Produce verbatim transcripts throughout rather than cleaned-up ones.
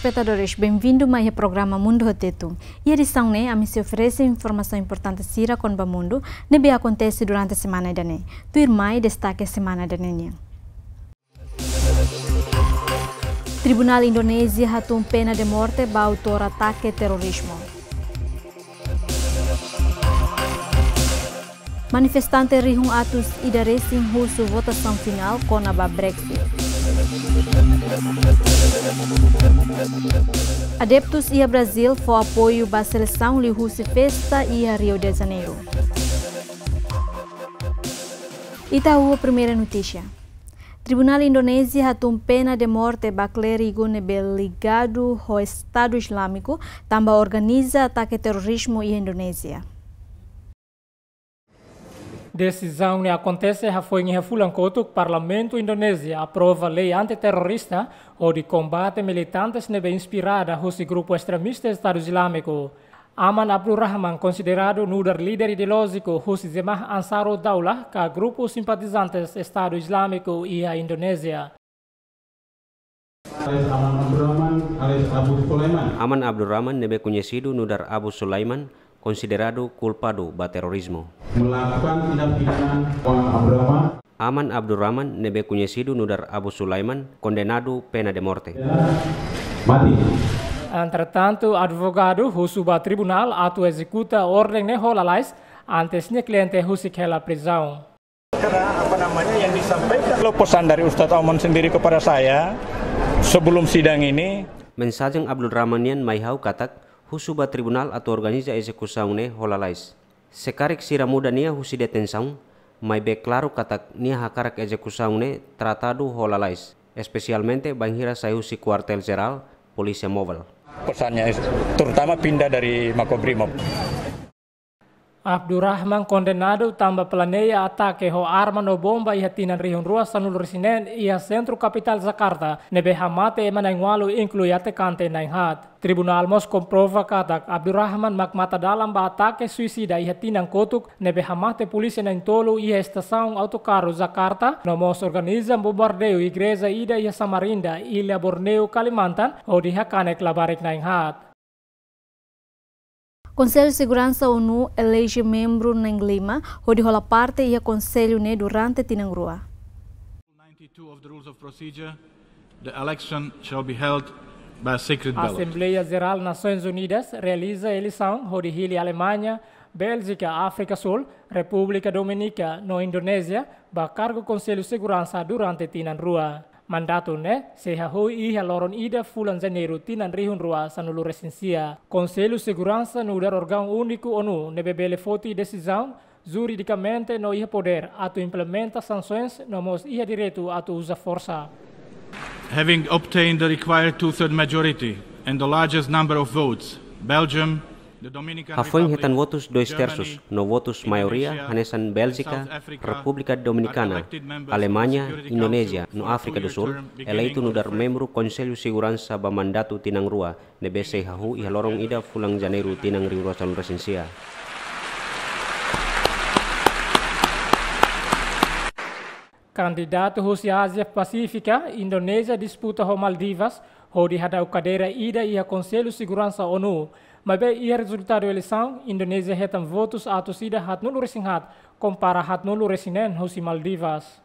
Telespetadores, benvindu mai iha programa Mundu ho Tetun. Iha edisaun ne'e, ami sei oferese informasaun importante sira kona-ba mundu ne'ebé akontese durante semana ida-ne'e. Tuirmai destake semana ida-ne'e nian. Tribunál Indonézia hatún pena de morte ba autór atake terorizmu. Manifestante rihun atus ida resin husu votasaun finál kona-ba Brexit. Adeptus iha Brazil fó apoiu ba selesaun liuhusi festa iha Rio de Janeiro. Ita ho primeira notísia. Tribunál Indonézia hatún pena de morte ba klérigu ne'ebé ligadu ho Estadu Islamiku, tanba organiza atake terorizmu iha Indonézia. Desizaun ne'e akontese hafoin iha fulan kotuk Parlamentu Indonézia aprova lei antiterrorista hodi kombate militantes ne'ebé inspirada husi grupu estremista Estadu Islamiku. Aman Abdurrahman konsideradu nu'udar líder ideolójiku husi Jemaah Ansarud Daulah ka grupu simpatizantes Estadu Islamiku iha Indonézia. Alias Aman Abdurrahman alias Abu Sulaiman. Aman Abdurrahman ne'ebé koñesidu nu'udar Abu Sulaiman konsideradu kulpadu ba terorizmu. Melakukan tindak pidana Aman Abdurrahman. Aman Abdurrahman ne'ebé koñesidu nu'udar Abu Sulaiman kondenadu pena de morte. Mati. Entretantu, advogadu husu ba tribunál atu ezekuta orden ne'e ho lalais antes nia kliente husik hela prizaun. Karena apa namanya yang disampaikan, kalau pesan dari Ustadz Aman sendiri kepada saya sebelum sidang ini. Mensajen Abdurrahman nian mai ha'u katak husu ba tribunál atu organiza ezekusaun ne'e ho lalais. Se karik sira muda nia husi detensaun, maibé klaru katak nia hakarak ezekusaun ne'e tratadu ho lalais, espesialmente bainhira sai husi Kuartél Jerál Polísia Móvel. Pesannya, terutama pindah dari Makobrimob. Abdurrahman kondenadu tanba planeia atake ho arma no bomba iha tinan rihun rua sanulu-resin-neen iha sentru kapitál Jakarta, ne'ebé hamate ema na'in-ualu, inklui atakante na'in-haat. Tribunál mós komprova katak Abdurrahman mak mata-dalan ba atake suisida iha tinan kotuk ne'ebé hamate polísia na'in-tolu iha estasaun autokarru Jakarta, no mós organiza bombardeiu igreja ida iha Samarinda, Illa Borneo, Kalimantan, hodi hakanek labarik na'in-haat. Konsellu Seguransa ONU eleje membru na'in-lima hodi hola parte iha konsellu ne'e durante tinan rua. Ninety-two of the Rules of Procedure, the election shall be held by a secret ballot. Asembleia Jerál Nasoins Unidas realiza eleisaun hodi hili Alemaña, Béljika, Áfrika Súl, Repúblika Dominika no Indonézia ba kargu Konsellu Seguransa durante tinan rua. Mandatu ne'e sei hahú iha loron ida fulan Janeiru tinan rihun rua sanulu-resin-sia. Konsellu Seguransa nu'udar órgaun úniku ONU ne'ebé bele foti desizaun juridikamente no iha podér atu implementa sansoens no mós iha direitu atu uza forsa. Having obtained the required two-third majority and the largest number of votes, Belgium, the Dominican Hafoin Republic, hetan votus dois terços Germany, no votus maioria Indonesia, hanesan Béljika, South Africa, Repúblika Dominikana, are elected members of the Alemanha, Security Indonézia Council no for a Áfrika do two-year Súl, term beginning eleitu nu'udar membru Konsellu Seguransa ba mandatu tinan rua, ne'ebé sei hahú iha loron ida fulan Janeiru tinan rihun rua sanulu-resin-sia. Kandidatu husi Ázia Pasífika, Indonézia disputa ho Maldivas hodi hadau kadeira ida iha Konsellu Seguransa ONU. Maibé iha rezultadu eleisaun, Indonézia hetan votus atus ida haatnulu-resin-haat, kompara haatnulu-resin-neen husi Maldivas.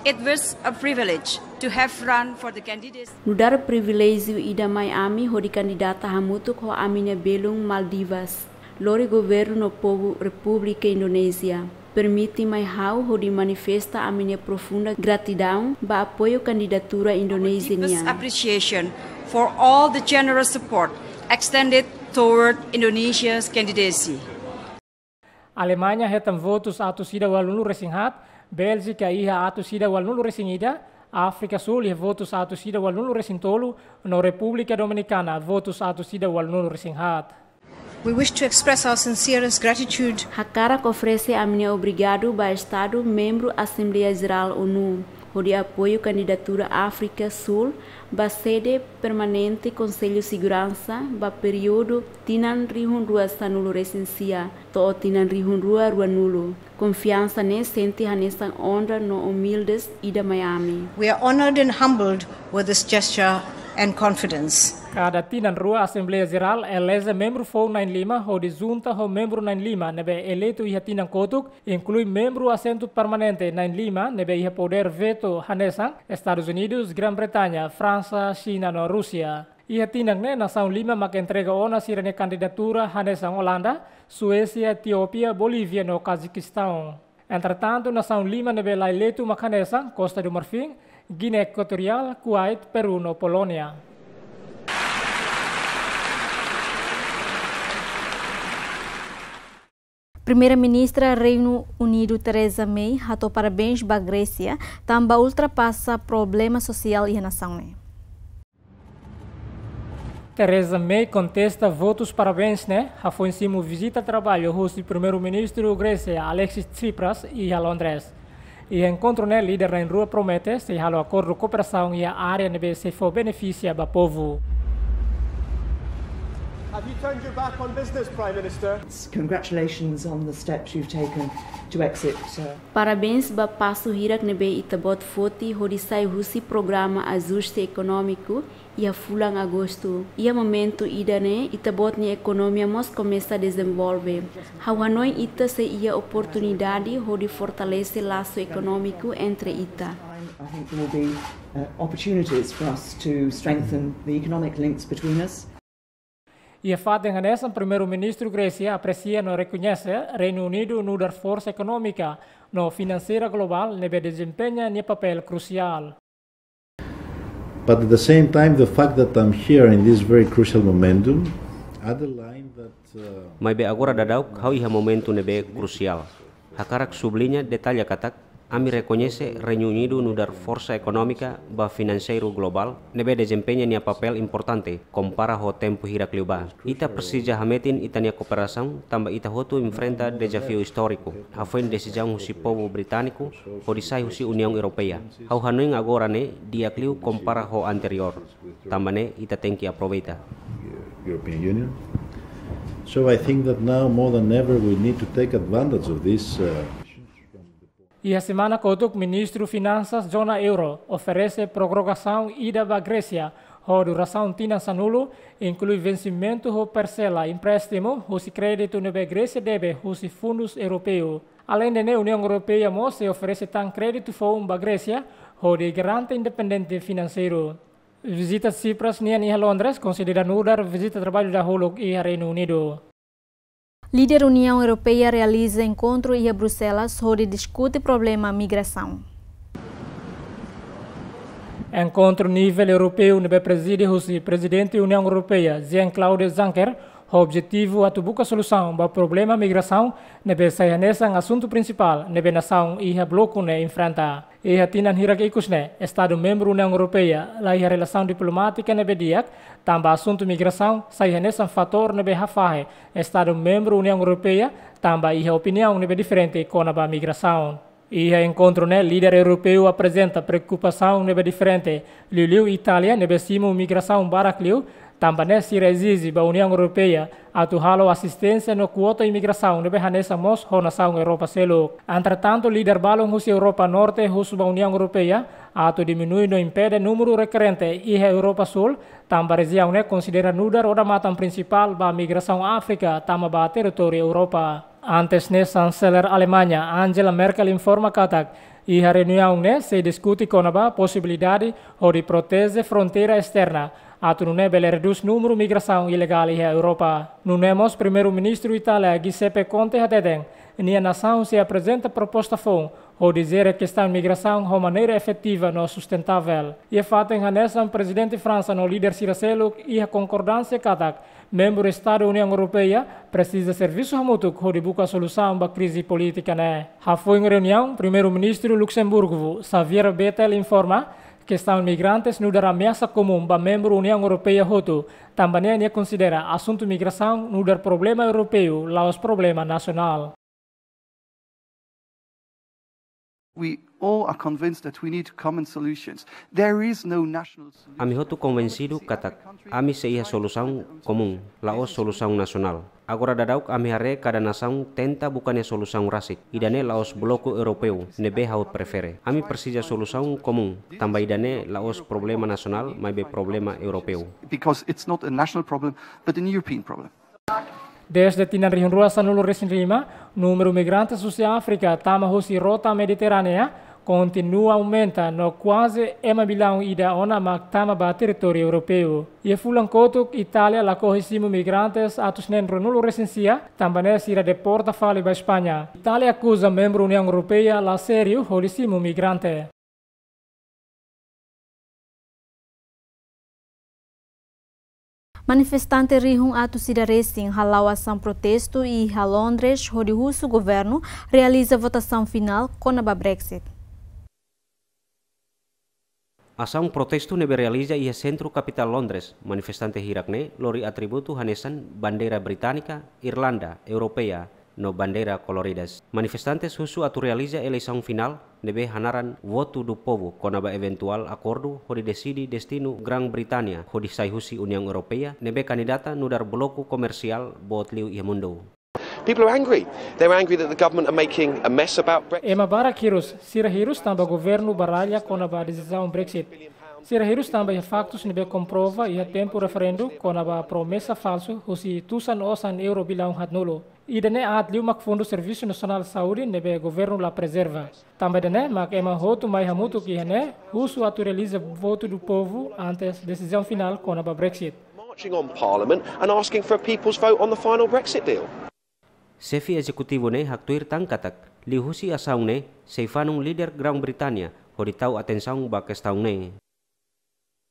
It was a privilege to have run for the candidacy. Nu'udar priviléjiu ida mai ami hodi kandidata hamutuk ho ami-nia belun Maldivas, lori governu no povu Repúblika Indonézia. Permite mai ha'u hodi manifesta ami-nia profunda gratidaun ba apoiu kandidatura Indonézia nian. Our deepest appreciation for all the generous support extended toward Indonesia's candidacy. Alemaña hetan votus atus ida ualunulu-resin-haat, Béljika iha atus ida ualunulu-resin-ida, Áfrika Súl iha votus atus ida ualunulu-resin-tolu, no Repúblika Dominikana votus atus ida ualunulu-resin-haat. We wish to express our sincerest gratitude. Hakarak oferese ami-nia obrigadu ba Estadu membru Asembleia Jerál ONU, hodi apoiu kandidatura Áfrika Súl ba sede permanente Konsellu Seguransa ba períodu tinan rihun rua sanulu-resin-sia to'o tinan rihun rua ruanulu. Konfiansa ne'e sente hanesan onra no umildes ida mai ami. We are honored and humbled with this gesture and confidence. Kada tinan rua Asembleia Jerál elije membru foun na'in-lima hodi junta ho membru na'in-lima ne'ebé eleitu iha tinan kotuk, inklui membru asentu permanente na'in-lima ne'ebé iha podér veto hanesan Estadus Unidus, Grã-Bretaña, Fransa, Xina no Rúsia. Iha tinan ne'e nasaun lima mak entrega ona sira-nia kandidatura hanesan Olanda, Suésia, Etiópia, Bolívia no Kazakstaun. Entretantu, nasaun lima ne'ebé la eleitu mak hanesan Costa do Marfim, Guiné Equatorial, Kuwait, Peru no Polónia. Primeira-Ministra Reinu Unidu Theresa May hato'o parabéns ba Grésia tanba ultrapasa problema sosiál iha nasaun ne'e. Theresa May kontesta votus parabéns ne'e hafoin simu vizita traballu husi Primeiru-Ministru Grésia Alexis Tsipras iha Londres. Iha enkontru ne'e líder na'in-rua promete sei halo akordu kooperasaun iha área ne'ebé sei fó benefísiu ba povu. Have you turned your back on business, Prime Minister? Congratulations on the steps you've taken to exit, uh, Parabéns ba pasu hirak ne'ebé ita-boot foti hodi sai husi programa ajuste ekonómiku iha fulan Agostu. Iha momentu ida-ne'e ita-boot nia ekonomia mós komesa dezenvolve. Ha'u hanoin ita sei iha oportunidade hodi fortalese lasu ekonómiku entre ita. I think there will be, uh, opportunities for us to strengthen the economic links between us. Iha fatin hanesan, Primeiru-Ministru Grésia apresia no rekoñese Reinu Unidu nu'udar forsa ekonómika no finanseira globál ne'ebé dezempeña nia papél krusiál. But at the same time, the fact that I'm here in this very crucial momentum underline that, uh, Maibé agora daudauk ha'u iha momentu ne'ebé krusiál. Hakarak subliña, detalla katak, ami rekoñese Reinu Unidu nu'udar forsa ekonómika ba finanseiru globál ne'ebé dezempeña nia papél importante kompara ho tempu hirak liubá. Ita presiza hametin ita-nia kooperasaun tanba ita hotu enfrenta dezafiu istóriku, hafoin desizaun husi povu britániku hodi sai husi Uniaun Europeia. Ha'u hanoin agora ne'e di'ak liu kompara ho anteriór. Tanba ne'e ita tenke aproveita. European Union. So I think that now more than ever we need to take advantage of this, uh, Iha semana kotuk, Ministru Finansas zona euro oferese prorrogasaun ida ba Grésia ho durasaun tinan sanulu, inklui vensimentu ho parsela empréstimu husi kréditu ne'ebé Grésia debe husi fundus europeu. Aleinde ne'e, Uniaun Europeia mós sei oferese tan kréditu foun ba Grésia hodi garante independente finanseiru. Vizita Tsipras nian iha Londres konsidera nu'udar vizita traballu dahuluk iha Reinu Unidu. Líder Uniaun Europeia realiza enkontru iha Bruxelas hodi diskute problema migrasaun. Enkontru nivel europeu ne'ebé prezide husi Prezidente Uniaun Europeia, Jean-Claude Juncker, ho objetivu atu buka solusaun ba problema migrasaun ne'ebé sai hanesan asuntu prinsipál ne'ebé nasaun iha bloku ne'e enfrenta. Iha tinan hirak ikus ne'e, Estadu membru Uniaun Europeia la iha relasaun diplomátika ne'ebé di'ak, tanba asuntu migrasaun sai hanesan fatór ne'ebé hafahe Estadu membru Uniaun Europeia, tanba iha opiniaun ne'ebé diferente kona-ba migrasaun. Iha enkontru ne'e, líder europeu aprezenta preokupasaun ne'ebé diferente, liuliu Itália ne'ebé simu migrasaun barak liu, tanba ne'e sira ezije ba Uniaun Europeia atu halo asisténsia no kuota imigrasaun ne'ebé hanesan mós ho nasaun Europa seluk. Entretantu, líder balun husi Europa Norte husu ba Uniaun Europeia atu diminui no impede númeru rekerente iha Europa Súl, tanba rejiaun ne'e konsidera nu'udar odamatan prinsipál ba migrasaun Áfrika tama ba territóriu Europa. Antes ne'e, Chanceler Alemaña, Angela Merkel, informa katak iha reuniaun ne'e sei diskute kona-ba posibilidade hodi proteje fronteira esterna, atu nune'e bele redús númeru migrasaun ilegál iha Europa. Nune'e mós, Primeiru-Ministru Itália, Giuseppe Conte, hateten nia nasaun sei aprezenta proposta foun hodi jere kestaun migrasaun ho maneira efetiva no sustentável. Iha fatin hanesan, Prezidente Fransa no líder sira seluk iha konkordánsia katak membru Estadu Uniaun Europeia presiza servisu hamutuk hodi buka solusaun ba krize polítika ne'e. Hafoin reuniaun, Primeiru-Ministru Luxemburgu, Xavier Bettel, informa kestaun migrantes nu'udar ameasa komún ba membru Uniaun Europeia hotu, tanba ne'e nia konsidera asuntu migrasaun nu'udar problema europeu, la'ós problema nasionál. We all are convinced that we need common solutions. There is no national solution. Ami hotu konvensidu katak ami sei iha solusaun komún, la'ós solusaun nasionál. Agora daudauk ami haree kada nasaun tenta buka nia solusaun rasik. Ida-ne'e la'ós bloku europeu ne'ebé ha'u prefere. Ami presiza solusaun komún, tanba ida-ne'e la'ós problema nasionál, maibé problema europeu. Because it's not a national problem, but an European problem. Dezde tinan rihun rua sanulu resin lima, númeru migrantes husi Áfrika tama husi rota Mediterránea kontinua aumenta no kuaze ema millaun ida ona mak tama ba territóriu europeu. Iha fulan kotuk, Itália lakohi simu migrantes atus neen ruanulu resin sia, tanba ne'e sira deporta fali ba España. Itália akuza membru Uniaun Europeia la sériu hodi simu migrante. Manifestante rihun atus ida resin hala'o asaun protestu iha Londres hodi husu governu realiza votasaun finál kona-ba Brexit. Asaun protestu ne'ebé realiza iha sentru kapitál Londres, manifestante hirak ne'e lori atributu hanesan bandeira británika, Irlanda, europeia, no bandeira koloridas. Manifestantes husu atu realiza eleisaun finál ne'ebé hanaran votu do povu kona-ba eventuál akordu hodi deside destinu Grã-Bretannia hodi sai husi Uniaun Europeia ne'ebé kandidata nu'udar bloku komersiál boot liu iha mundu. People are angry. They're angry that the government are making a mess about Brexit. Ema barak hirus, sira hirus tanba governu baralla kona-ba desizaun Brexit. Sira hirus tanba iha faktus ne'ebé komprova iha tempu referendu kona-ba promesa falsu husi tusan osan euro billaun haatnulu. Ida-ne'e aat liu mak Fundu Servisu Nasionál Saúde ne'ebé governu la prezerva. Tanba ida-ne'e mak ema hotu mai hamutuk iha ne'e, husu atu realiza votu do povu antes desizaun finál kona-ba Brexit. Marching on Parliament and asking for a people's vote on the final Brexit deal. Xefe ezekutivu ne'e haktuir tan katak, liuhusi asaun ne'e, sei fanun líder Grã-Bretannia hodi tau atensaun ba kestaun ne'e.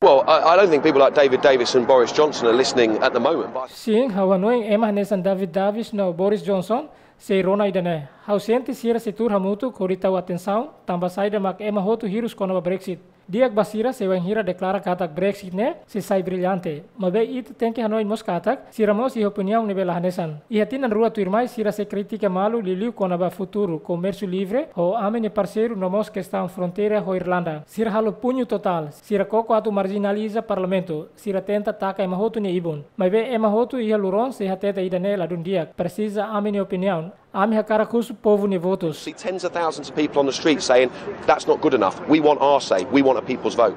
Well, I, I don't think people like David Davis and Boris Johnson are listening at the moment. But Sin, ha'u hanoin ema hanesan David Davis no Boris Johnson sei rona ida-ne'e. Ha'u sente sira sei tuur hamutuk hodi tau atensaun, tanba saida mak ema hotu hirus kona-ba Brexit. Di'ak ba sira se wainhira deklara katak Brexit ne'e sei sai brillante. Maibé ita tenke hanoin mós katak, sira mós iha opiniaun ne'ebé la hanesan. Iha tinan rua tuirmai sira sei kritika malu liuliu kona-ba futuru komérsiu livre ho ami nia parseiru no mós kestaun fronteira ho Irlanda. Sira halo puñu totál, sira koko atu marjinaliza parlamentu, sira tenta taka ema hotu nia ibun. Maibé ema hotu iha luron sei hatete ida-ne'e ladún di'ak, presiza ami nia opiniaun. Ami hakarak husu povu nia votus. See tens of thousands of people on the street saying, "That's not good enough. We want our say. We want a people's vote."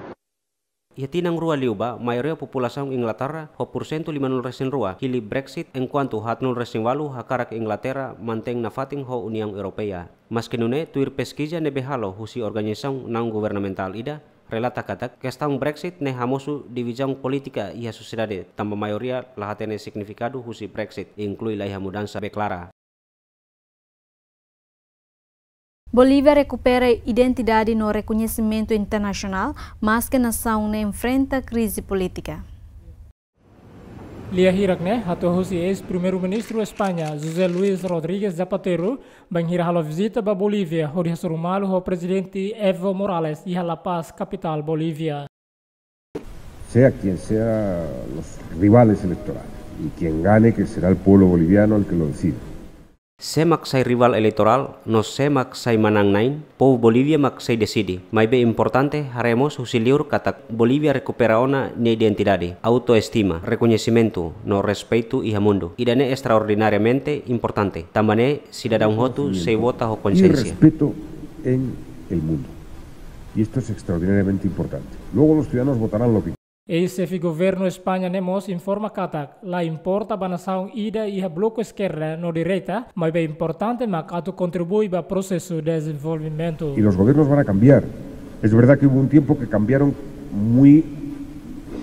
Iha tinan rua liubá, maioria populasaun Inglaterra, ho pursentu limanulu resin rua, hili Brexit, enkuantu haatnulu resin ualu hakarak Inglaterra mantein nafatin ho Uniaun Europeia. Maske nune'e, tuir peskiza ne'ebé halo husi organizasaun naun-governamentál ida, relata katak kestaun Brexit ne'e hamosu divizaun polítika iha sosiedade, tanba maioria la hatene signifikadu husi Brexit, inklui laiha mudansa be klara. Bolívia rekupera identidade no rekoñesimentu internasionál, maske nasaun ne'e enfrenta krize polítika. Lia hirak ne'e hato'o husi eis-primeiru-ministru España, José Luis Rodríguez Zapatero, bainhira halo vizita ba Bolívia, hodi hasoru malu ho Prezidente Evo Morales iha La Paz, kapitál Bolívia. Sea quien sea los rivales electorales y quien gane, que será el pueblo boliviano el que lo decida. Sé mak sai rivál eleitorál, no sé mak sai manán-na'in, povu Bolívia mak sei deside. Maibé importante haree mós husi liur katak Bolívia rekupera ona nia identidade, autoestima, rekoñesimentu, no respeitu iha mundu. Ida-ne'e estraordinariamente importante. Tanba ne'e, sidadaun hotu sei vota ho konsiénsia. Y respeto en el mundo. Y esto es extraordinariamente importante. Luego los ciudadanos votarán lo que Eis-xefe governu España ne'e mós informa katak, la importa ba nasaun ida iha bloku eskerda no direita, maibé importante mak atu kontribui ba prosesu dezenvolvimentu. Y los gobiernos van a cambiar. Es verdad que hubo un tiempo que cambiaron muy,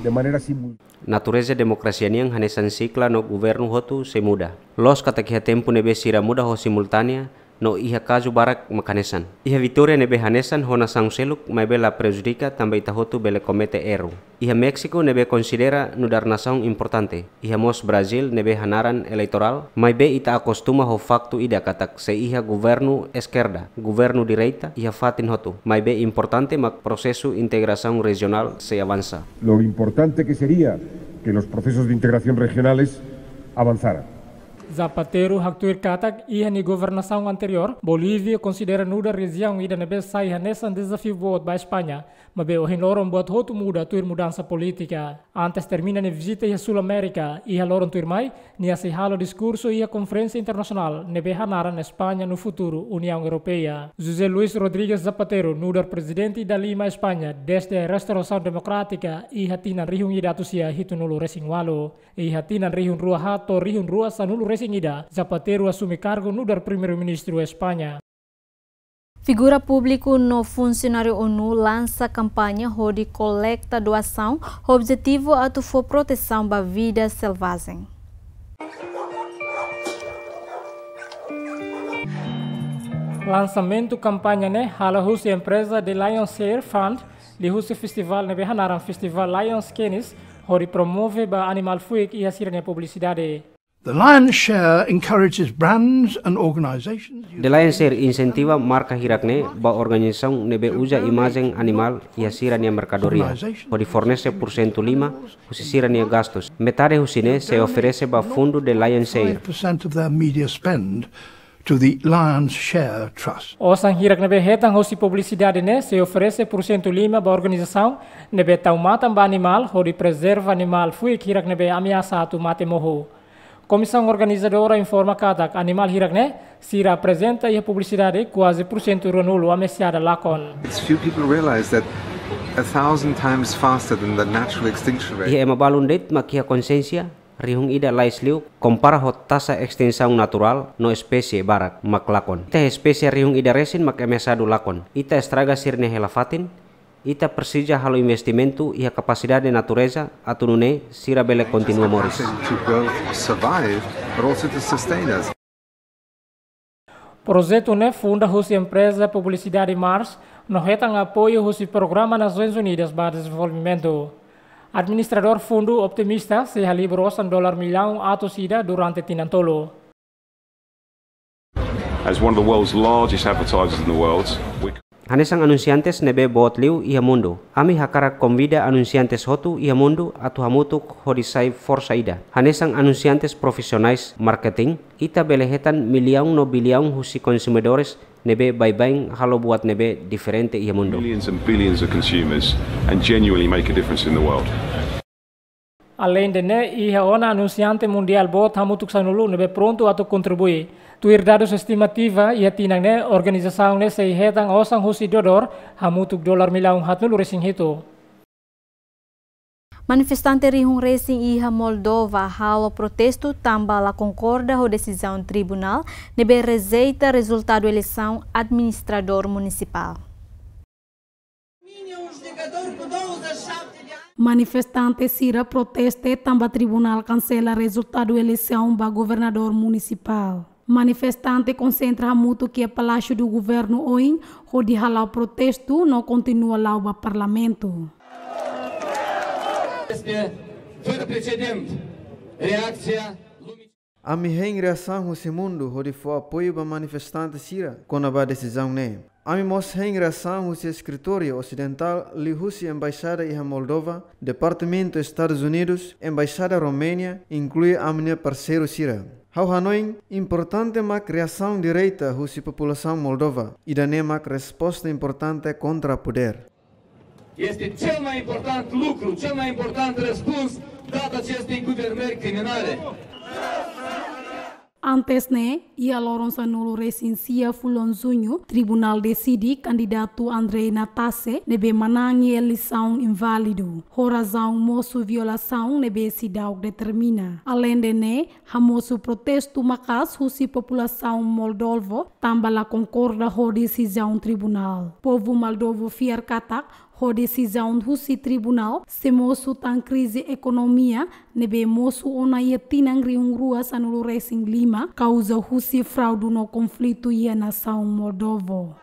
de manera simultánea. Natureza demokrasia nian hanesan sikla no governu hotu sei muda. Loos katak iha tempu ne'ebé sira muda ho simultánea, no iha kazu barak mak hanesan. Iha Vitória ne'ebé hanesan ho nasaun seluk maibé la prejudika tanba ita hotu bele komete erru. Iha Méxiku ne'ebé konsidera nu'udar nasaun importante. Iha mós Brazíl ne'ebé hanaran eleitorál, maibé ita akostuma ho faktu ida katak sei iha governu eskerda, governu direita, iha fatin hotu. Maibé importante mak prosesu integrasaun rejionál sei avansa. Lo importante que sería que los procesos de integración regionales avanzaran. Zapatero haktuir katak iha nia governasaun anteriór, Bolívia konsidera nu'udar rejiaun ida ne'ebé sai hanesan dezafiu boot ba España, maibé ohin loron buat hotu muda tuir mudansa polítika. Antes termina nia vizita iha Súl Amérika, iha loron tuirmai, nia sei halo diskursu iha konferénsia internasionál ne'ebé hanaran España no futuru Uniaun Europeia. José Luis Rodríguez Zapatero nu'udar prezidente ida lima España dezde restaurasaun demokrátika iha tinan rihun ida atus sia hitunulu resin ualu. Iha tinan rihun rua haat to'o rihun rua sanulu resin ida, Zapatero asume kargu nu'udar Primeiru-Ministru España. Figura públiku no funsionáriu ONU lansa kampaña hodi kolekta doasaun ho objetivu atu fó protesaun ba vida selvajen. Lansamentu kampaña ne'e hala'o husi empreza The Lion's Share Fund, liuhusi festivál ne'ebé hanaran Festivál Lion's Canis, hodi promove ba animál fuik iha sira-nia publisidade. The Lion's Share encourages brands and organizations. The Lion's Share insentiva marka hirak-ne'e ba organizasaun ne'ebé uza imajen animál iha sira-nia merkadoria, hodi fornese pursentu lima husi sira-nia gastus. Metade husi ne'e sei oferese ba fundu The Lion's Share. Five percent of their media spend to the Lion's Share Trust. Osan hirak ne'ebé hetan husi publisidade ne'e sei oferese pursentu lima ba organizasaun ne'ebé tau matan ba animál hodi prezerva animál fuik hirak ne'ebé ameasa atu mate mohu. Komisaun organizadora informa katak animál hirak ne'e sira aprezenta iha publisidade kuaze pursentu ruanulu ameasada lakon. It's few people realize that a thousand times faster than the natural extinction rate. Iha ema balun de'it mak iha konsiénsia, rihun ida lais liu, kompara ho taxa estinsaun naturál no espésie barak mak lakon. Ita iha espésie rihun ida resin mak ameasadu lakon. Ita estraga sira-nia hela-fatin, ita presiza halo investimentu iha kapasidade natureza atu nune'e sira bele kontinua moris. To both survive, but also to sustain us. Projetu ne'e funda husi empreza publisidade Mars, no hetan apoiu husi Programa Nasoins Unidas ba Dezenvolvimentu. Administradór fundu optimista sei halibur osan dolar millaun atus ida durante tinan tolu. As one of the world's largest advertisers in the world, we Hanesan anunsiantes ne'ebé boot liu iha mundu, ami hakarak konvida anunsiantes hotu iha mundu atu hamutuk hodi sai forsa ida. Hanesan anunsiantes profisionais marketing, ita bele hetan millaun no billaun husi konsumidores ne'ebé baibain halo buat ne'ebé diferente iha mundu. Millions and billions of consumers and genuinely make a difference in the world. Aleinde ne'e, iha ona anunsiante mundiál boot hamutuk sanulu ne'ebé prontu atu kontribui. Tuir dadus estimativa, iha tinan ne'e organizasaun ne'e sei hetan osan husi doadór hamutuk dolar millaun haatnulu resin hitu. Manifestante rihun resin iha Moldova halo protestu tanba la konkorda ho desizaun tribunál ne'ebé rejeita rezultadu eleisaun administradór munisipál. Manifestante sira protesta tanba tribunál kansela rezultadu eleisaun ba governadór munisipál. Manifestante konsentra hamutuk iha Palásiu do Governu ohin, hodi hala'o protestu no kontinua la'o ba Parlamentu. Este fără precedent. Reacția lumii. Ami hein reasaun husi mundu hodi fó apoiu ba manifestante sira kona-ba desizaun ne'e. Ami mós hein reasaun husi eskritóriu osidentál liuhusi embaixada iha Moldova, Departamentu Estadus Unidus, Embaixada Roménia, inklui ami-nia parseiru sira. Ha'u hanoin importante mak reasaun direta husi populasaun Moldova, ida-ne'e mak resposta importante kontra podér. Este cel mai important lucru, cel mai important răspuns dat acestei guvernări criminale. Antes ne'e, iha loron sanulu resin sia fulan Juñu, tribunál deside kandidatu André Natase ne'ebé manán iha eleisaun inválidu. Ho razaun mosu violasaun ne'ebé seidauk determina. Aleinde ne'e, hamosu protestu maka'as husi populasaun Moldovo, tanba la konkorda ho desizaun tribunál. Povu Moldovo fiar katak, ho desizaun husi tribunál, sei mosu tan krize ekonomia, ne'ebé mosu ona iha tinan rihun rua sanulu resin lima, kauza husi fraudu no konflitu iha nasaun Moldovo.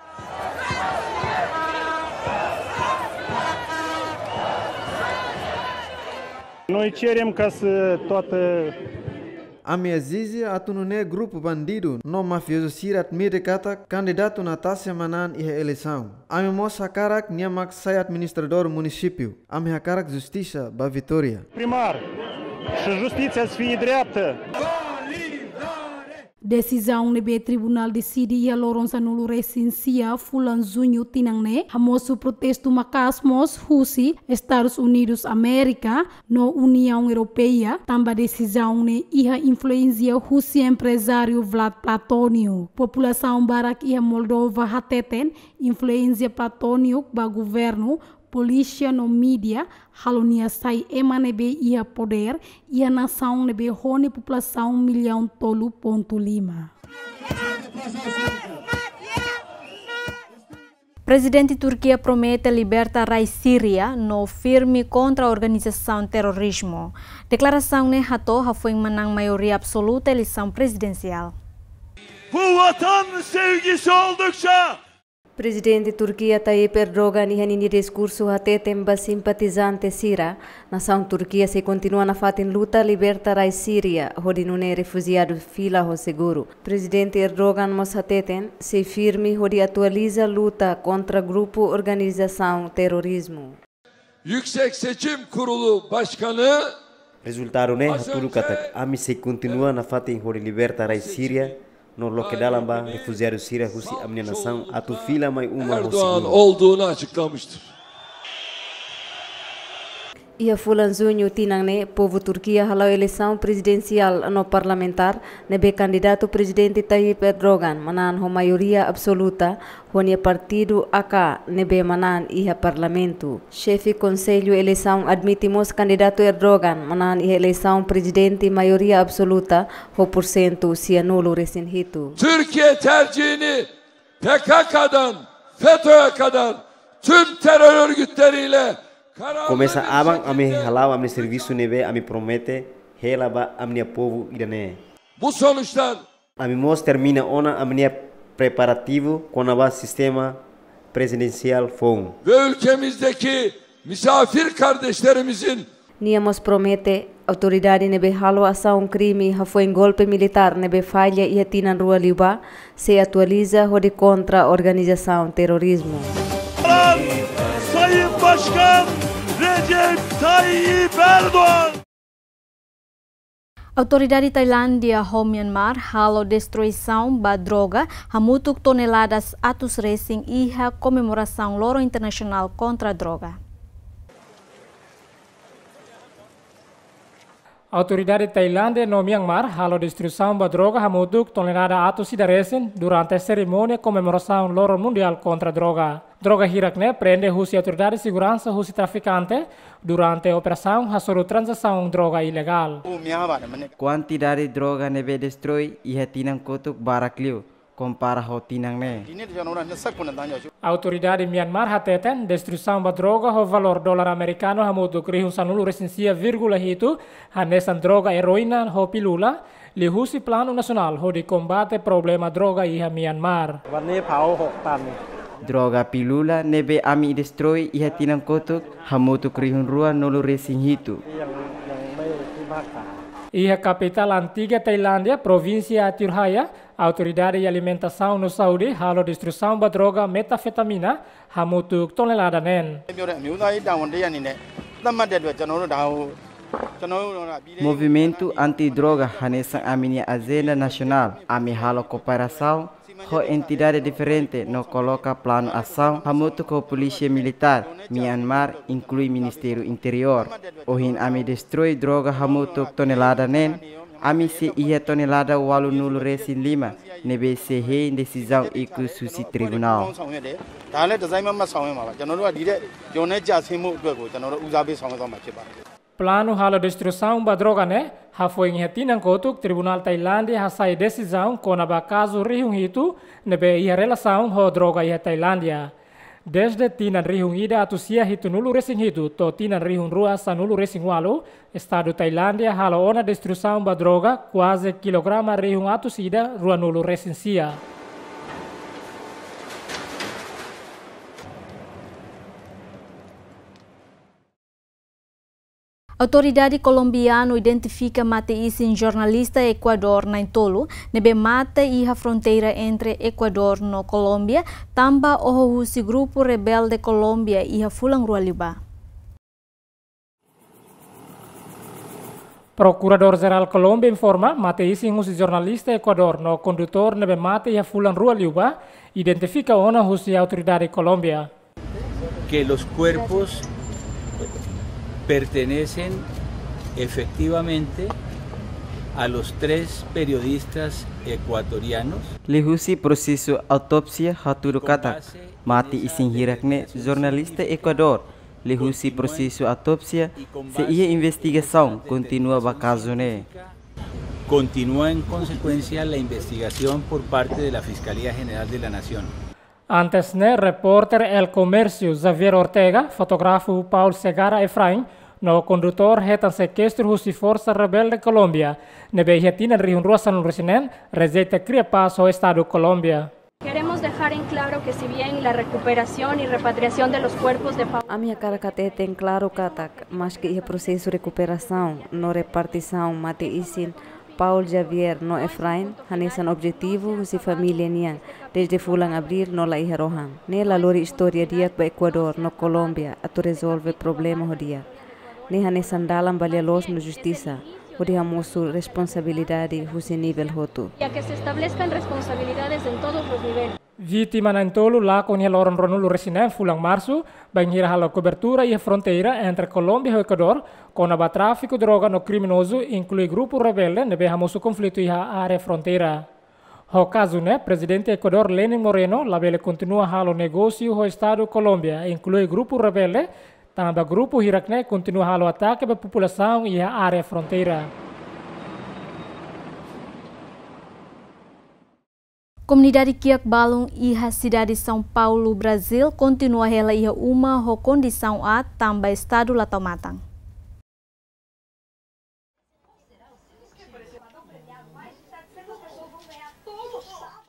Noi cerem ca să toată Ami ezije atu nune'e grupu bandidu no mafiozu sira admite katak kandidatu Natase manán iha eleisaun. Ami mós hakarak nia mak sai administradór munisípiu. Ami hakarak justisa ba Vitória. Primar, și justiția să fie dreaptă. Desizaun ne'ebé tribunál deside iha loron sanulu-resin-sia fulan Juñu tinan ne'e hamosu protestu maka'as mós husi Estadus Unidus Amérika no Uniaun Europeia, tanba desizaun ne'e iha influénsia husi emprezáriu Vlad Platónio. Populasaun barak iha Moldova hateten influénsia Platónio ba governu, polísia no mídia halo nia sai ema ne'ebé iha podér iha nasaun ne'ebé ho nia populasaun millaun tolu pontu lima. Prezidente Turkia promete liberta rai Síria no firme kontra organizasaun terrorizmu. Deklarasaun ne'e hato'o hafoin manán maioria absoluta eleisaun prezidensiál. Bu vatan sevgisi oldukça Prezidente Turkia Tayyip Erdogan iha ninia diskursu hateten ba simpatizante sira, nasaun Turkia sei kontinua nafatin luta liberta rai Síria, hodi nune'e refujiadu fila ho seguru. Prezidente Erdogan mós hateten sei firme hodi atualiza luta kontra grupu organizasaun terrorizmu. Yüksek Seçim Kurulu Başkanı Rezultadu ne'e hatudu katak ami sei kontinua nafatin hodi liberta rai Síria no loke dalan ba refujiadu sira husi ami-nia nasaun atu fila mai uma ho Erdogan seguru. Olduğunu açıklamıştır. Iha fulan Juñu tinan ne'e, povu Turkia hala'o eleisaun prezidensiál no parlamentár, ne'ebé kandidatu prezidente Tayyip Erdogan manán ho maioria absoluta, ho nia partidu A K ne'ebé manán iha parlamentu. Xefe Konsellu Eleisaun admite mós kandidatu Erdogan manán iha eleisaun prezidente maioria absoluta ho porsentu sianulu-resin-hitu. Türkiye tercihini P K K'dan FETÖ'ye kadar tüm terör örgütleriyle kararlı bir şekilde Komesa aban ami hala'o ami-nia servisu ne'ebé ami promete hela ba ami-nia povu ida-ne'e. Bu sonuçlar Ami mós termina ona ami-nia preparativu kona-ba sistema prezidensiál foun. Ve ülkemizdeki misafir kardeşlerimizin Nia mós promete autoridade ne'ebé halo asaun krime hafoin golpe militár ne'ebé falla iha tinan rua liubá sei atualiza hodi kontra organizasaun terrorizmu. Sayın Başkan Recep Tayyip Erdoğan. Autoridade Tailándia ho Myanmar halo destruisaun ba droga hamutuk toneladas atus resin iha komemorasaun Loron Internasionál kontra Droga. Autoridade Tailándia no Myanmar halo destruisaun ba droga hamutuk tonelada atus ida resin durante serimónia komemorasaun Loron Mundiál kontra Droga. Droga hirak ne'e prende husi autoridade seguransa husi trafikante durante operasaun hasoru tranzasaun droga ilegál. Kuantidade droga ne'ebé destroi iha tinan kotuk barak liu kompara ho tinan ne'e. Autoridade Myanmar hateten destruisaun ba droga ho valór dolar amerikanu hamutuk rihun sanulu-resin-sia vírgula hitu hanesan droga eroína ho pílula, liuhusi planu nasionál hodi kombate problema droga iha Myanmar. Droga pílula ne'ebé ami destroi iha tinan kotuk hamutuk rihun rua nulu-resin-hitu. Iha kapitál antiga Tailándia, provínsia Ayutthaya, Autoridade Alimentasaun no Saúde halo destruisaun ba droga metafetamina hamutuk tonelada neen. Movimentu anti-droga hanesan ami-nia ajenda nasionál, ami halo kooperasaun ho entidade diferente no koloka planu asaun hamutuk ho Polísia Militár Myanmar, inklui Ministériu Interiór. Ohin ami destroi droga hamutuk tonelada neen, ami sei iha tonelada ualunulu-resin-lima ne'ebé sei hein desizaun ikus husi tribunál. Planu halo destruisaun ba droga ne'e hafoin iha tinan kotuk Tribunál Tailándia hasai desizaun kona-ba kazu rihun hitu ne'ebé iha relasaun ho droga iha Tailándia. Dezde tinan rihun ida atus sia hitunulu-resin-hitu to'o tinan rihun rua sanulu-resin-ualu, Estadu Tailándia halo ona destruisaun ba droga kuaze kilograma rihun atus ida ruanulu-resin-sia. Autoridade kolombianu identifika mate-isin jornalista Ekuadór na'in-tolu ne'ebé mate iha fronteira entre Ekuadór no Kolómbia, tanba oho husi grupu rebelde Kolómbia iha fulan rua liubá. Prokuradór Jerál Kolómbia informa, mate-isin husi jornalista Ekuadór no kondutór ne'ebé mate iha fulan rua liubá, identifika ona husi autoridade Kolómbia. Que los cuerpos pertenecen efectivamente a los tres periodistas ecuatorianos. Liuhusi prosesu autópsia hatudu katak mate-isin hirak ne'e jornalista Ekuadór. Liuhusi prosesu autópsia, sei iha investigasaun kontinua ba kazu ne'e. Continúa en consecuencia la investigación por parte de la Fiscalía General de la Nación. Antes ne'e, repórter El Comercio, Javier Ortega, fotógrafu Paul Segarra Efrain, no kondutór hetan sekestru husi forsa rebelde Kolómbia, ne'ebé iha tinan rihun rua sanulu-resin-neen, rejeita kria pás ho Estadu Kolómbia. Queremos dejar en claro que si bien la recuperación y repatriación de los cuerpos de Pablo... Ami hakarak hateten klaru katak, maski iha prosesu rekuperasaun no repatriasaun mate-isin Paul Javier no Efrain, hanesan objetivu husi família nian desde fulan Abríl no la iha rohan. Ne'e la lori istória di'ak ba Ekuadór no Kolómbia atu rezolve problema ho di'ak. Ne'e hanesan dalan ba lia-loos no justisa, hodi hamosu responsabilidade husi nivel hotu. Y a que se establezcan responsabilidades en todos los niveles. Vítima na'in-tolu lakon iha loron ruanulu-resin-neen fulan Marsu, bainhira halo kobertura iha fronteira entre Kolómbia ho Ekuadór, kona-ba tráfiku droga no kriminozu, inklui grupu rebelde ne'ebé hamosu konflitu iha área fronteira. Ho kazu ne'e, Prezidente Ekuadór Lenin Moreno labele kontinua halo negósiu ho Estadu Kolómbia, inklui grupu rebelde, tanba grupu hirak ne'e kontinua halo atake ba populasaun iha área fronteira. Komunidade kiak balun iha sidade São Paulo, Brazil, kontinua hela iha uma ho kondisaun aat tanba Estadu la tau matan.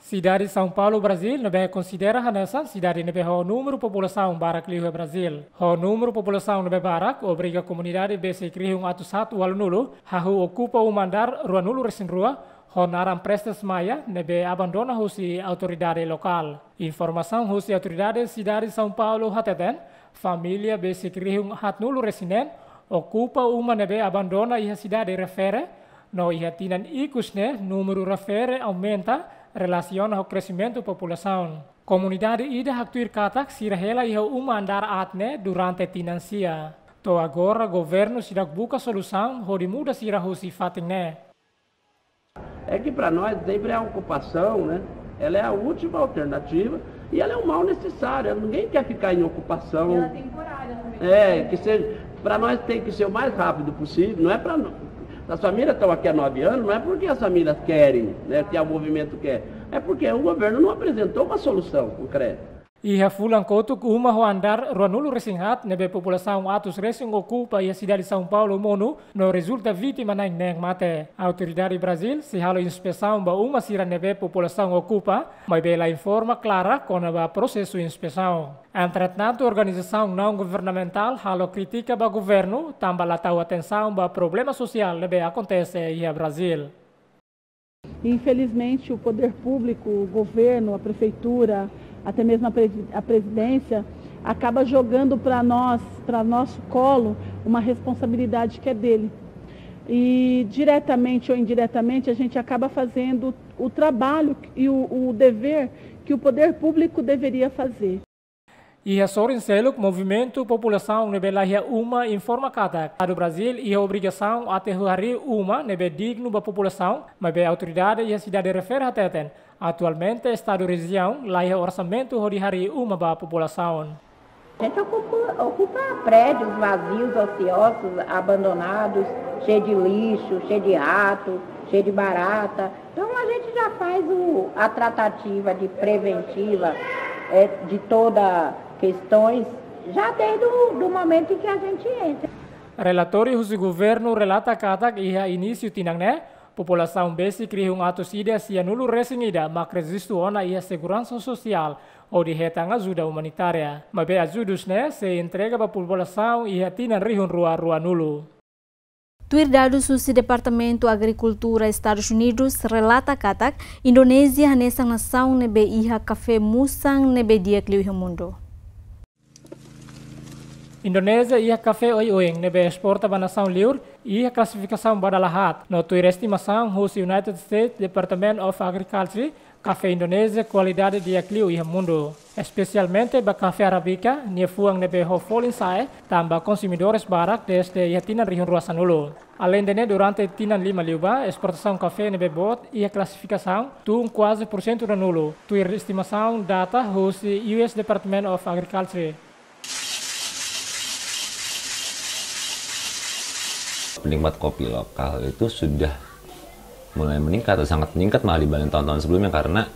Sidade São Paulo, Brazil, ne'ebé konsidera hanesan sidade ne'ebé ho númeru populasaun barak liu iha Brazil. Ho númeru populasaun ne'ebé barak, obriga komunidade besik rihun atus haat ualunulu hahú okupa uma andár ruanulu-resin-rua, ho naran Prestes Maia, ne'ebé abandona husi autoridade lokál. Informasaun husi autoridade sidade São Paulo hateten, família besik rihun haatnulu-resin-neen okupa uma ne'ebé abandona iha sidade refere, no iha tinan ikus ne'e númeru refere aumenta relasiona ho kresimentu populasaun. Komunidade ida haktuir katak sira hela iha uma andár aat ne'e durante tinan sia. To'o agora governu seidauk buka solusaun hodi muda sira husi fatin ne'e. É que pra nós sempre a ocupação, né? Ela é a última alternativa e ela é um mal necessário. Ninguém quer ficar em ocupação. E ela é temporária também. É, que seja, pra nós tem que ser o mais rápido possível, não é pra no-, as famílias estão aqui há nove anos, não é porque as famílias querem, né, que o movimento quer, é porque o governo não apresentou uma solução concreta. Iha fulan kotuk uma ho andár ruanulu-resin-haat ne'ebé populasaun atus resin okupa iha sidade São Paulo monu no rezulta vítima na'in-neen mate. Autoridade Brazil sei halo inspesaun ba uma sira ne'ebé populasaun okupa, maibé la informa klara kona-ba prosesu inspesaun. Entretantu, organizasaun naun-governamentál halo krítika ba governu tanba la tau atensaun ba problema sosiál ne'ebé akontese iha Brazil. Infelizmente, o poder público, o governo, a prefeitura, até mesmo a presi-, a presidência, acaba jogando pra nós, pra nosso colo, uma responsabilidade que é dele. E diretamente ou indiretamente, a gente acaba fazendo o trabalho e o, o dever que o poder público deveria fazer. Iha sorin seluk, movimentu populasaun ne'ebé la iha uma informa katak Estadu Brazil iha obrigasaun atu harii uma ne'ebé dignu ba populasaun, maibé autoridade iha sidade refere hateten, atualmente Estadu rejiaun la iha orsamentu hodi harii uma ba populasaun. A gente ocupa, ocupa prédios vazios, ociosos, abandonados, cheio de lixo, cheio de rato, cheio de barata. Então a gente já faz o, a tratativa de preventiva, é, de toda questões, já desde o do momento em que a gente entra. Relatóriu husi governu relata katak iha inísiu tinan ne'e, populasaun besik rihun atus ida sianulu-resin-ida mak rejistu ona iha seguransa sosiál hodi hetan ajuda umanitária. Maibé ajudus ne'e sei entrega ba populasaun iha tinan rihun rua ruanulu. Tuir dadus husi Departamentu Agrikultura Estadus Unidus relata katak Indonézia hanesan nasaun ne'ebé iha kafé musan ne'ebé di'ak liu iha mundu. Indonézia iha kafé oioin ne'ebé esporta ba nasaun liur, Iha klasifikasaun ba dala haat, no tuir estimasaun husi United States Department of Agriculture, kafé Indonézia kualidade di'ak liu iha mundu, espesialmente ba kafé arábika, nia fuan ne'ebé ho folin sa'e, tanba konsumidores barak dezde iha tinan rihun rua sanulu. Aleinde ne'e, durante tinan lima liubá, esportasaun kafé ne'ebé boot iha klasifikasaun tun kuaze pursentu ruanulu, tuir estimasaun data husi U S Department of Agriculture. Penikmat kopi lokal itu sudah mulai meningkat, atau sangat meningkat malah dibanding tahun-tahun sebelumnya, karena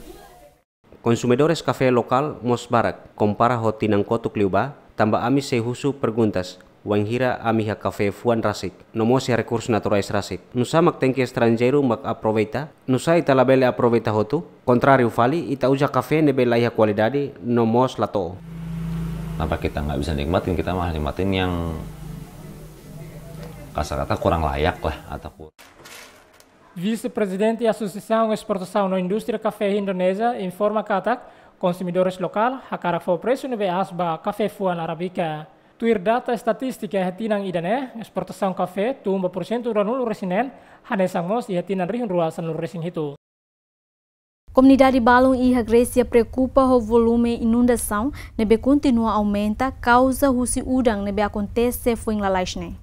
konsumidores kafé lokál mós barak, kompara ho tinan kotuk liubá, tanba ami sei husu perguntas, wainhira ami iha kafé fuan rasik, no mós iha rekursu naturais rasik. Nusá mak tenke estranjeiru mak aproveita? Nusá ita labele aproveita hotu? Kontráriu fali, ita uza kafé ne'ebé la iha kualidade, no mós la to'o. Kenapa kita nggak bisa nikmatin, kita malah nikmatin yang kasar kata kurang layak lah, atau kur- Vise-Prezidente Asosiasaun Esportasaun no Indústria Kafé Indonézia informa katak konsumidores lokál hakarak fó presu ne'ebé aas ba kafé fuan arábika. Tuir data estatístika iha tinan ida-ne'e, esportasaun kafé tun ba pursentu ruanulu-resin-neen, hanesan mós iha tinan rihun rua sanulu-resin-hitu. Komunidade balun iha Grésia preokupa ho volume inundasaun ne'ebé kontinua aumenta kauza husi udan ne'ebé akontese foin lalais ne'e.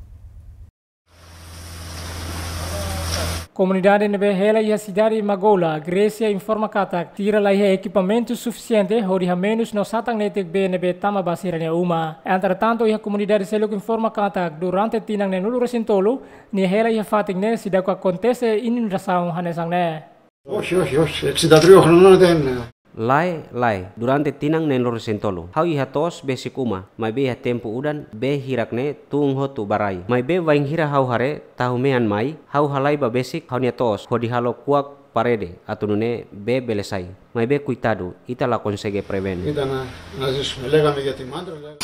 Komunidade ne'ebé hela iha sidade Magoula, Grésia, informa katak sira la iha ekipamentu sufisiente hodi hamenus no satan netik bee ne'ebé tama ba sira-nia uma. Entretantu, iha komunidade seluk informa katak durante tinan neenulu-resin-tolu nia hela iha fatin ne'e seidauk akontese inundasaun hanesan ne'e. Oxe, oxe, oxe, é que se dá trio, não, não tem, né? Lae, lae, durante tinan neenulu-resin-tolu ha'u iha to'os besik uma, maibé iha tempu udan bee hirak ne'e tun hotu ba rai. Maibé wainhira ha'u haree tahu mean mai, ha'u halai ba besik ha'u-nia to'os hodi halo kuak parede atu nune'e bee bele sai. Maibé koitadu, ita la konsege prevene. Ita na, na zis, lega me geti mandra, lega.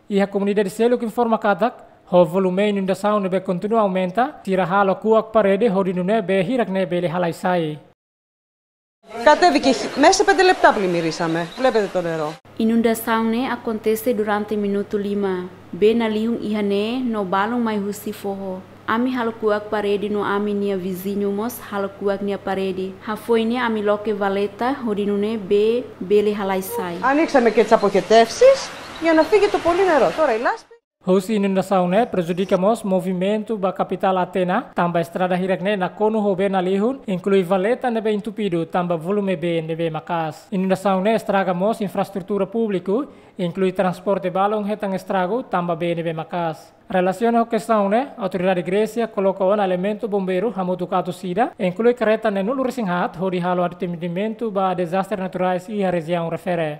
Iha komunidade seluk informa katak, ho volume inundasaun ne'ebé kontinua aumenta, sira halo kuak parede hodi nune'e bee hirak ne'e bele halai sai. Κατέβηκε χ-, μέσα σε πέντε λεπτά πλημμυρίσαμε. Βλέπετε το νερό. Inundasaun ne'e akontese durante minutu lima. Bee nalihun iha ne'e no balun mai husi foho. Ami halo kuak parede no ami-nia viziñu mós halo kuak nia parede. Hafoin ne'e ami loke valeta hodi nune'e bee bele halai sai. Ανοίξαμε και τις αποχετεύσεις για να φύγει το πολύ νερό. Τώρα η λάσπη. Husi inundasaun ne'e prejudika mós movimentu ba kapitál Atena, tanba estrada hirak ne'e nakonu ho bee nalihun, inklui valeta ne'ebé entupidu tanba volume bee ne'ebé maka'as. Inundasaun ne'e estraga mós infraestrutura públiku, inklui transporte balun hetan estragu tanba bee ne'ebé maka'as. Relasiona ho kestaun ne'e, autoridade Grésia koloka ona elementu bombeiru hamutuk atus ida, inklui karreta neenulu-resin-haat hodi halo atendimentu ba dezastre naturais iha rejiaun refere.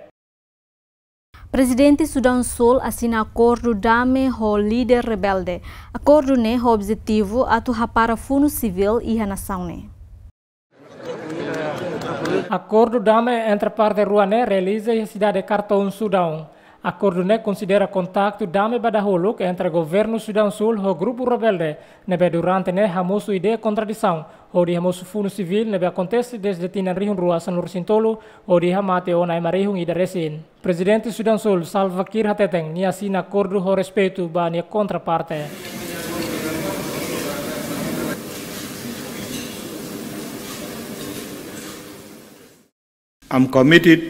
Prezidente Sudaun Sul asina akordu dame ho líder rebelde. Akordu ne'e ho objetivu atu hapara funu sivíl iha nasaun ne'e. Akordu dame entre parte rua ne'e realiza iha sidade Khartoum, Sudaun. Akordu ne'e konsidera kontaktu dame ba dahuluk entre governu Sudaun Sul ho grupu rebelde ne'ebé durante ne'e hamosu ideia kontradisaun hodi hamosu funu sivíl ne'ebé akontese dezde tinan rihun rua sanulu-resin-tolu hodi hamate ona ema rihun ida resin. Prezidente Sudaun Sul, Salva Kiir hateten, nia asina akordu ho respeitu ba nia kontraparte. I'm committed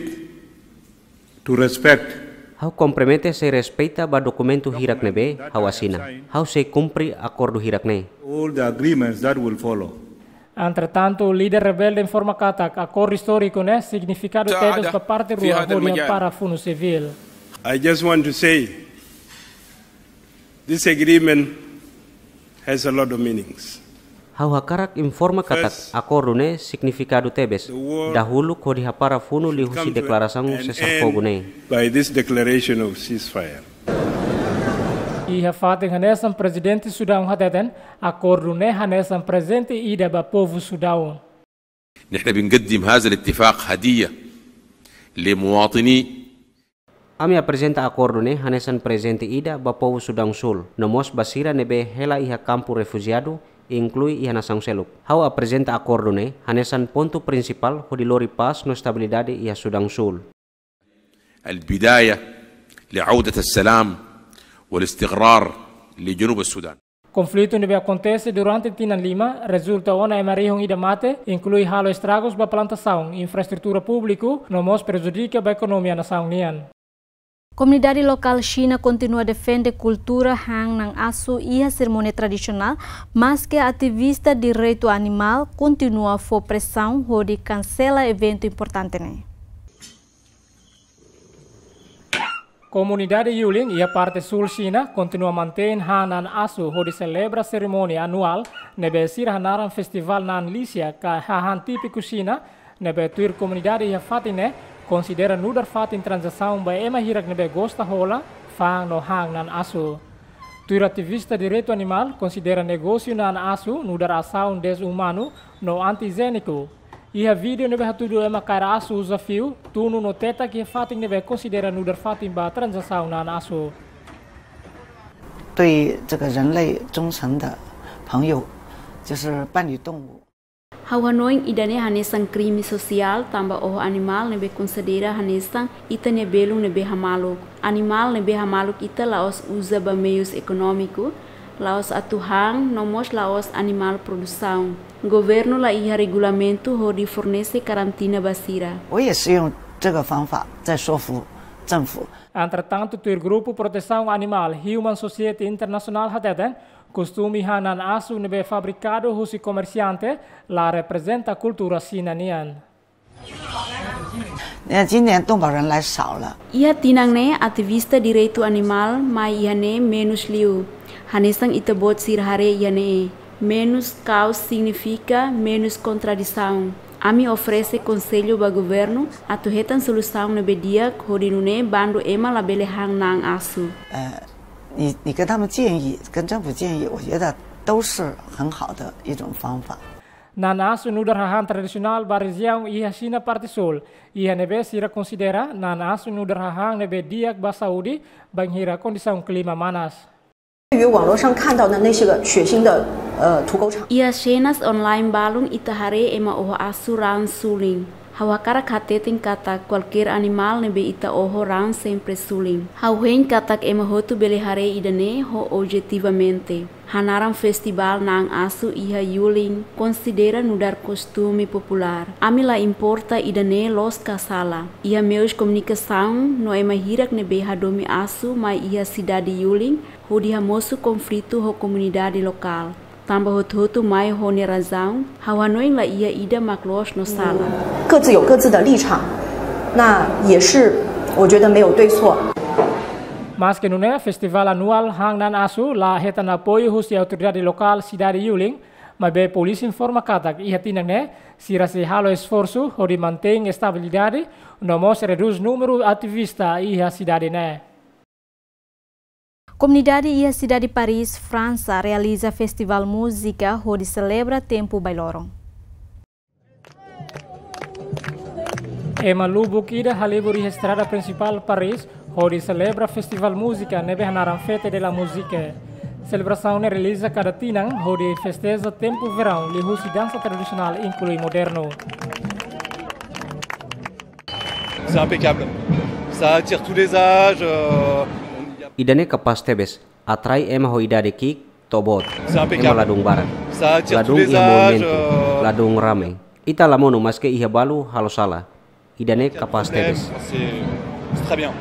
to respect. Ha'u kompromete sei respeita ba dokumentu hirak ne'ebé ha'u asina. Ha'u sei kumpre akordu hirak ne'e. All the agreements that will follow. Entretantu, líder rebelde informa katak akordu istóriku ne'e signifikadu tebes ba parte rua hodi hapara funu sivíl. I just want to say, this agreement has a lot of meanings. Ha'u hakarak informa katak akordu ne'e signifikadu tebes. Dahuluk hodi hapara funu liuhusi deklarasaun sesar fogu ne'e. By this declaration of ceasefire. Iha fatin hanesan, Prezidente Sudaun hateten, akordu ne'e hanesan prezente ida ba povu Sudaun. نحن بنقدم هذا الاتفاق هدية لمواطني. Ami aprezenta akordu ne'e hanesan prezente ida ba povu Sudaun Sul, no mós ba sira ne'ebé hela iha kampu refujiadu, inklui iha nasaun seluk. Ha'u aprezenta akordu ne'e hanesan pontu prinsipál hodi lori pás no estabilidade iha Sudaun Sul. البداية لعودة السلام والاستقرار لجنوب السودان. Konflitu ne'ebé akontese durante tinan lima rezulta ona ema rihun ida mate, inklui halo estragus ba plantasaun, infraestrutura públiku, no mós prejudika ba ekonomia nasaun nian. Komunidade lokál Xina kontinua defende kultura han na'an asu iha serimónia tradisionál, maske ativista direitu animál kontinua fó presaun hodi kansela eventu importante ne'e. Komunidade Yulin iha parte súl Xina kontinua mantein han na'an asu hodi selebra serimónia anuál ne'ebé sira hanaran Festival Na'an Lixia ka hahán típiku Xina, ne'ebé tuir komunidade iha fatin ne'e konsidera nu'udar fatin tranzasaun ba ema hirak ne'ebé gosta hola, fa'an no han na'an asu. Tuir ativista direitu animál konsidera negósiu na'an asu nu'udar asaun dezumanu no anti-ijiéniku. Iha vídeo ne'ebé hatudu ema kaer asu uza fiu, tunu no tetak iha fatin ne'ebé konsidera nu'udar fatin ba tranzasaun na'an asu. 对这个人类忠诚的朋友，就是伴侣动物。 Ha'u hanoin ida-ne'e hanesan krime sosiál tanba oho animál ne'ebé konsidera hanesan ita-nia belun ne'ebé hamaluk. Animál ne'ebé hamaluk ita la'ós uza ba meius ekonómiku, la'ós atu han, no mós la'ós animál produsaun. Governu la iha regulamentu hodi fornese karantina ba sira. 我也是用这个方法在说服政府。 Entretantu, tuir grupu protesaun animál Humane Society International hateten, kostume han na'an asu ne'ebé fabrikadu husi komersiante la reprezenta kultura Xina nian. 你看今年动保人来少了。 Iha tinan ne'e ativista direitu animál mai iha ne'e menus liu. Hanesan ita-boot sira haree iha ne'e, menus kaos signifika menus kontradisaun. Ami oferese konsellu ba governu atu hetan solusaun ne'ebé di'ak hodi nune'e bandu ema labele han na'an asu. 呃，你你跟他们建议，跟政府建议，我觉得都是很好的一种方法。 Na'an asu nu'udar hahán tradisionál ba rejiaun iha Xina parte súl, iha ne'ebé sira konsidera na'an asu nu'udar hahán ne'ebé di'ak ba saúde, bainhira kondisaun klima manas. 于网络上看到的那些个血腥的呃屠狗场。 Iha senas online balun ita haree ema oho asu raan sulin. Ha'u hakarak hateten katak kualkér animál ne'ebé ita oho raan sempre sulin. Ha'u hein katak ema hotu bele haree ida-ne'e ho objetivamente. Hanaran festivál na'an asu iha Yulin konsidera nu'udar kostume populár. Ami la importa ida-ne'e loos ka sala. Iha meius komunikasaun no ema hirak ne'ebé hadomi asu mai iha sidade Yulin hodi hamosu konflitu ho komunidade lokál. Tanba hotu-hotu mai ho nia razaun, ha'u hanoin la iha ida mak loos no sala. 各自有各自的立场，那也是我觉得没有对错。 Maske nune'e, festivál anuál han na'an asu la hetan apoiu husi autoridade lokál sidade Yulin, maibé polísia informa katak iha tinan ne'e sira sei halo esforsu hodi mantein estabilidade no mós redús númeru ativista iha sidade ne'e. Komunidade iha sidade Paris, Fransa, realiza festivál múzika hodi selebra tempu bailoron. Ema lubuk ida halibur iha estrada prinsipál Paris hodi selebra festivál múzika ne'ebé hanaran Fête de la Musique. Selebrasaun ne'e realiza kada tinan hodi festeja tempu veraun liuhusi dansa tradisionál inklui modernu. C'est impeccable. Ça attire tous les âges. Euh, on y a- Ida-ne'e kapás tebes, atrai ema ho idade ki'ik to'o boot. C'est impeccable. Ema ladún barak. Ça attire tous Ladún les iha âges. movimentu, Euh, ladún rame. Ita la monu maske iha balu halo sala. Ida-ne'e kapás tebes. C'est c'est très bien.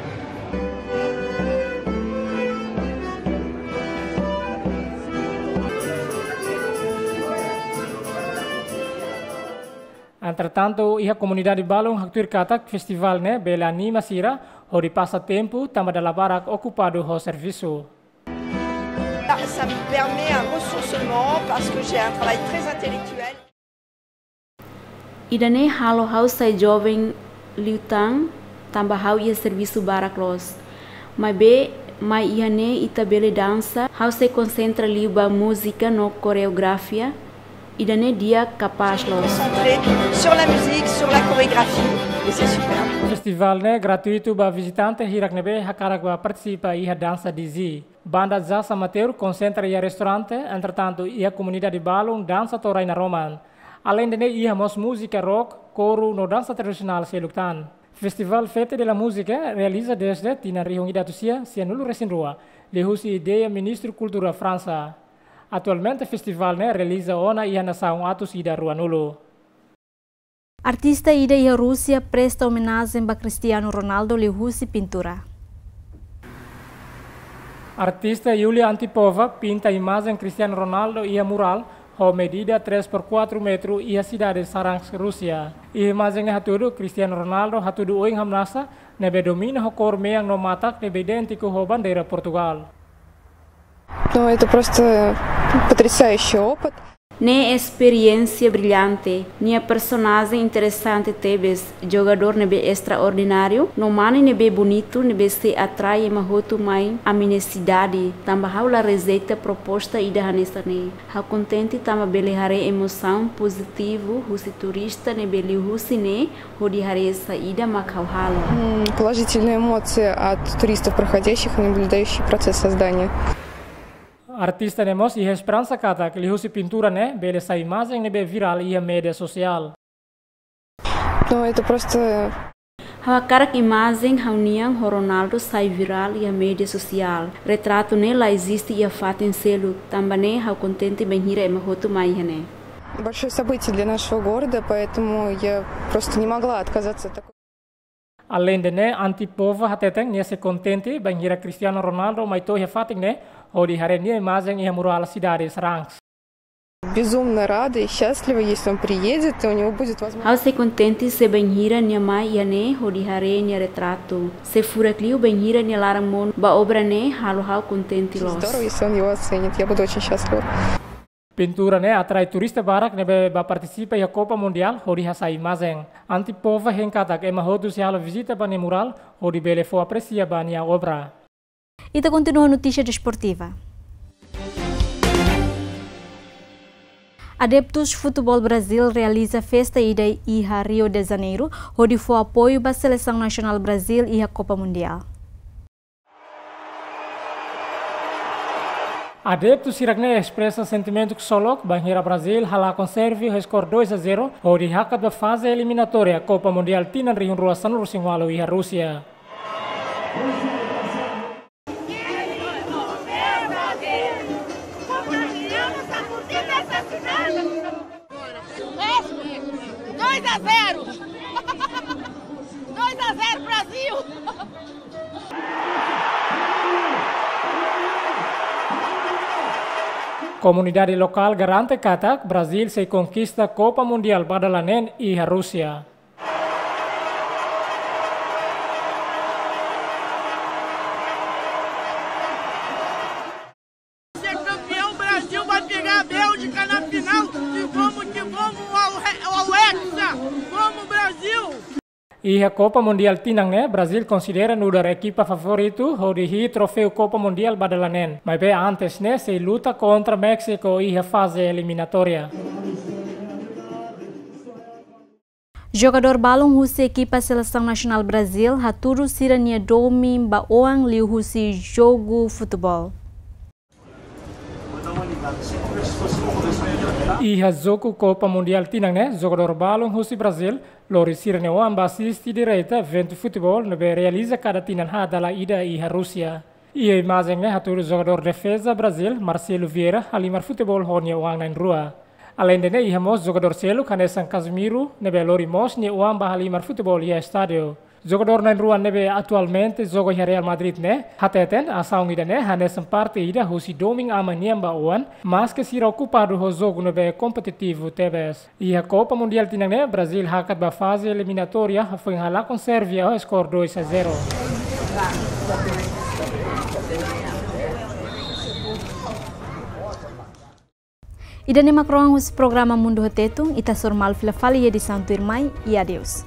Entretantu, iha komunidade balun haktuir katak festivál ne'e bele anima sira hodi pasa tempu tanba dala barak okupadu ho servisu. Ah, ça me permet un ressourcement parce que j'ai un travail très intellectuel. Ida-ne'e halo ha'u sai joven liután, tanba ha'u iha servisu barak loos. Maibé, mai iha ne'e ita bele dansa, ha'u sei konsentra liu ba múzika no koreografia. Ida-ne'e di'ak, kapás loos. Concentré sur la musique, sur la chorégraphie, et c'est superbe. Festivál ne'e gratuitu ba vizitante hirak ne'ebé hakarak ba partisipa iha dansa Dizzy. Banda Jazz Amateur konsentra iha restaurante, entretantu iha komunidade balun dansa to'o rai naroman. Aleinde ne'e iha mós múzika rock, koru no dansa tradisionál seluk tan. Festivál Fête de la Musique realiza dezde tinan rihun ida atus sia sianulu resin rua, liuhusi ideia Ministru Kultura Fransa. Atualmente festivál ne'e realiza ona iha nasaun atus ida ruanulu. Artista ida iha Rúsia presta omenajen ba Cristiano Ronaldo liuhusi pintura. Artista Yulia Antipova pinta imajen Cristiano Ronaldo iha murál ho medida três por quatro metru iha sidade Saransk, Rúsia. Iha imajen ne'e hatudu Cristiano Ronaldo hatudu oin hamnasa ne'ebé domina ho kór mean no matak ne'ebé idéntiku ho bandeira Portugál. Ну, это просто потрясающий опыт. Ne'e esperiénsia brillante, nia personajen interesante tebes, jogadór ne'ebé estraordináriu, no mane ne'ebé bonitu, ne'ebé sei atrai ema hotu mai ami-nia sidade, tanba ha'u la rejeita proposta ida hanesan ne'e. Ha'u kontente tanba bele haree emosaun pozitivu husi turista ne'ebé liuhusi ne'e, hodi haree saida mak ha'u halo. М, положительные эмоции от туристов, проходящих и наблюдающих процесс создания. Artista ne'e mós iha esperansa katak liuhusi pintura ne'e bele sai imajen ne'ebé virál iha média sosiál. Ну, это просто... Ha'u hakarak imajen ha'u-nian ho Ronaldo sai virál iha média sosiál. Retratu ne'e la eziste iha fatin seluk, tanba ne'e ha'u kontente bainhira ema hotu mai iha ne'e. Большое событие для нашего города, поэтому я просто не могла отказаться от такой... Aleinde ne'e, Antipova hateten nia sei kontente bainhira Cristiano Ronaldo mai to'o iha fatin ne'e, hodi haree nia imajen iha murál sidade Saransk. Безумно рада и счастлива, если он приедет, и у него будет возможность... Ha'u sei kontente se bainhira nia mai iha ne'e hodi haree nia retratu. Sei furak liu bainhira nia laran monu ba obra ne'e, halo ha'u kontente loos. Здорово, если он его оценит. Я буду очень счастлива. Pintura ne'e atrai turista barak ne'ebé bá partisipa iha Copa Mundial hodi hasai imajen. Antipova hein katak ema hotu sei halo vizita ba nia murál hodi bele fó apresia ba nia obra. Ita kontinua notísia desportiva. Adeptus futeból Brazil realiza festa ida iha Rio de Janeiro, hodi fó apoiu ba selesaun nasionál Brazil iha Copa Mundial. Adeptus sira-ne'e espresa sentimentu ksolok bainhira Brazil halakon Sérvia ho skor dois a zero, hodi hakat ba faze eliminatória Copa Mundial tinan rihun rua sanulu-resin-ualu iha Rúsia. Dois a zero! Dois a zero, Brasil! Komunidade lokál garante katak Brazil sei konkista Copa Mundial ba dala neen iha Rúsia. Ser campeão, Brasil vai pegar a Bélgica na final. E vamos que vamos, Al-, Alexa! Vamos, Brasil! Iha Copa Mundial tinan ne'e, Brazil konsidera nu'udar ekipa favoritu hodi hi'it troféu Copa Mundial ba dala neen. Maibé antes ne'e, sei luta kontra Méxiku iha faze eliminatória. Jogadór balun husi ekipa selesaun nasionál Brazil hatudu sira-nia domin ba oan liuhusi jogu futeból. Iha jogu Copa Mundial tinan ne'e, jogadór balun husi Brazil lori sira-nia oan ba asiste direta eventu futeból ne'ebé realiza kada tinan haat dala ida iha Rúsia. Iha imajen ne'e hatudu jogadór defeza Brazil, Marcelo Vieira, halimar futeból ho nia oan na'in-rua. Aleinde ne'e, iha mós jogadór seluk hanesan Casemiro, ne'ebé lori mós nia oan ba halimar futeból iha estádiu. Jogadór na'in-rua ne'ebé atualmente joga iha Real Madrid ne'e hateten asaun ida-ne'e hanesan parte ida husi domin aman nian ba oan, maske sira okupadu ho jogu ne'ebé kompetitivu tebes. Iha Copa Mundial tinan ne'e, Brazil hakat ba faze eliminatória, foin halakon Sérvia ho skor dois a zero. Ida-ne'e mak rohan husi programa Mundu ho Tetun, ita hasoru malu fila fali iha edisaun tuirmai, i adeus.